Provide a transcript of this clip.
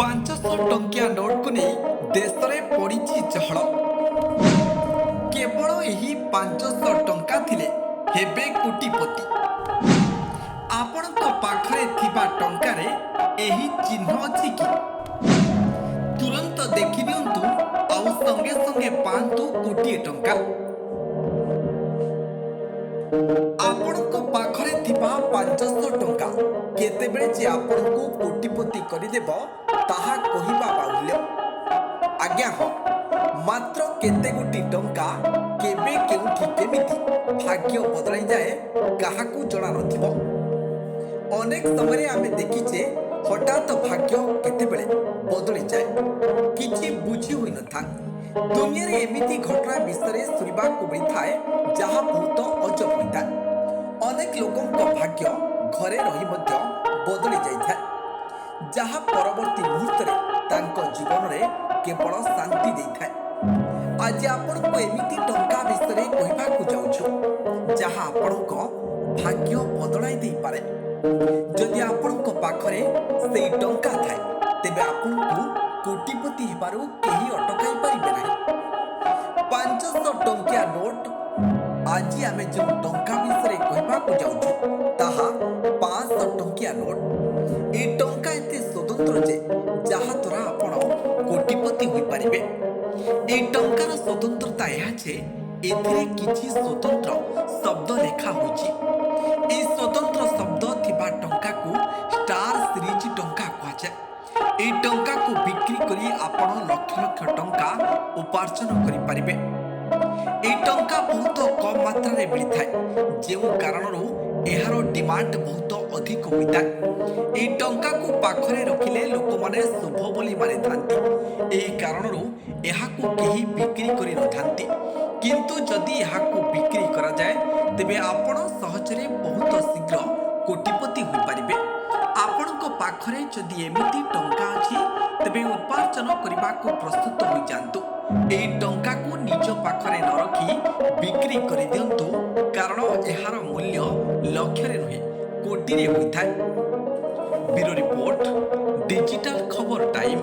500 ଟଙ୍କିଆ ନୋଟକୁ ନେଇ ଦେଶରେ ପଡ଼ିଛି ଚହଳ। କେବଳ ଏହି 500 ଟଙ୍କା ଥିଲେ ହେବେ କୋଟିପତି। ଆପଣଙ୍କ ପାଖରେ ଥିବା ଟଙ୍କାରେ ଏହି ଚିହ୍ନ ଅଛି କି? ତୁରନ୍ତ ଦେଖିନିଅନ୍ତୁ ଆଉ ସଙ୍ଗେ ସଙ୍ଗେ ପାଆନ୍ତୁ କୋଟିଏ ଟଙ୍କା। ଆପଣଙ୍କ ପାଖରେ ଥିବା 500 ଟଙ୍କା କେତେବେଳେ ଯେ ଆପଣଙ୍କୁ କୋଟିପତି କରିଦେବ, ତାହା କହିବା ବାହୁଲ୍ୟ। ଆଜ୍ଞା ହଁ, ମାତ୍ର କେତେ ଗୋଟି ଟଙ୍କା କେବେ, କେଉଁଠି, କେମିତି ଭାଗ୍ୟ ବଦଳାଇଯାଏ, କାହାକୁ ଜଣା ନଥିବ। ଅନେକ ସମୟରେ ଆମେ ଦେଖିଛେ, ହଠାତ୍ ଭାଗ୍ୟ କେତେବେଳେ ବଦଳିଯାଏ, କିଛି ବୁଝି ହୋଇନଥାଏ। ଦୁନିଆରେ ଏମିତି ଘଟଣା ବିଷୟରେ ଶୁଣିବାକୁ ମିଳିଥାଏ, ଯାହା ବହୁତ ଅଜବ ହୋଇଥାଏ। ଅନେକ ଲୋକଙ୍କ ଭାଗ୍ୟ ଘରେ ରହି ମଧ୍ୟ ବଦଳି ଯାଇଥାଏ, ଯାହା ପରବର୍ତ୍ତୀ ମୁହୂର୍ତ୍ତରେ ତାଙ୍କ ଜୀବନରେ କେବଳ ଶାନ୍ତି ଦେଇଥାଏ। ଆଜି ଆପଣଙ୍କୁ ଏମିତି ଟଙ୍କା ବିଷୟରେ କହିବାକୁ ଯାଉଛୁ, ଯାହା ଆପଣଙ୍କ ଭାଗ୍ୟ ବଦଳାଇ ଦେଇପାରେ। ଯଦି ଆପଣଙ୍କ ପାଖରେ ସେଇ ଟଙ୍କା ଥାଏ, ତେବେ ଆପଣଙ୍କୁ କୋଟିପତି ହେବାରୁ କେହି ଅଟକାଇ ପାରିବେ ନାହିଁ। 500 ଟଙ୍କିଆ ନୋଟ। ଆଜି ଆମେ ଯେଉଁ ଟଙ୍କା ବିଷୟରେ କହିବାକୁ ଯାଉଛୁ, ତାହା 500 ଟଙ୍କିଆ ନୋଟ। ଏହି ଟଙ୍କା ଏତେ ସ୍ୱତନ୍ତ୍ର ଯେ ଯାହାଦ୍ୱାରା ଆପଣ କୋଟିପତି ହୋଇପାରିବେ। ଏହି ଟଙ୍କାର ସ୍ୱତନ୍ତ୍ରତା ଏହା ଯେ ଏଥିରେ କିଛି ସ୍ୱତନ୍ତ୍ର ଶବ୍ଦ ଲେଖା ହୋଇଛି। ଏହି ସ୍ୱତନ୍ତ୍ର ଶବ୍ଦ ଥିବା ଟଙ୍କାକୁ ଷ୍ଟାର ସିରିଜ ଟଙ୍କା କୁହାଯାଏ। ଏହି ଟଙ୍କାକୁ ବିକ୍ରି କରି ଆପଣ ଲକ୍ଷ ଲକ୍ଷ ଟଙ୍କା ଉପାର୍ଜନ କରିପାରିବେ। ଏହି ଟଙ୍କା ବହୁତ କମ୍ ମାତ୍ରାରେ ମିଳିଥାଏ, ଯେଉଁ କାରଣରୁ ଏହାର ଡିମାଣ୍ଡ ବହୁତ ଅଧିକ ହୋଇଥାଏ। ଏହି ଟଙ୍କାକୁ ପାଖରେ ରଖିଲେ ଲୋକମାନେ ଶୁଭ ବୋଲି ମାନିଥାନ୍ତି। ଏହି କାରଣରୁ ଏହାକୁ କେହି ବିକ୍ରି କରିନଥାନ୍ତି। କିନ୍ତୁ ଯଦି ଏହାକୁ ବିକ୍ରି କରାଯାଏ, ତେବେ ଆପଣ ସହଜରେ ବହୁତ ଶୀଘ୍ର କୋଟିପତି ହୋଇପାରିବେ। ଆପଣଙ୍କ ପାଖରେ ଯଦି ଏମିତି ଟଙ୍କା ଅଛି, ତେବେ ଉପାର୍ଜନ କରିବାକୁ ପ୍ରସ୍ତୁତ ହୋଇଯାଆନ୍ତୁ। ଏହି ଟଙ୍କାକୁ ନିଜ ପାଖରେ ନ ରଖି ବିକ୍ରି କରିଦିଅନ୍ତୁ, କାରଣ ଏହାର ମୂଲ୍ୟ ଲକ୍ଷରେ ନୁହେଁ, କୋଟିରେ ହୋଇଥାଏ। ବ୍ୟୁରୋ ରିପୋର୍ଟ, ଡିଜିଟାଲ ଖବର ଟାଇମ୍।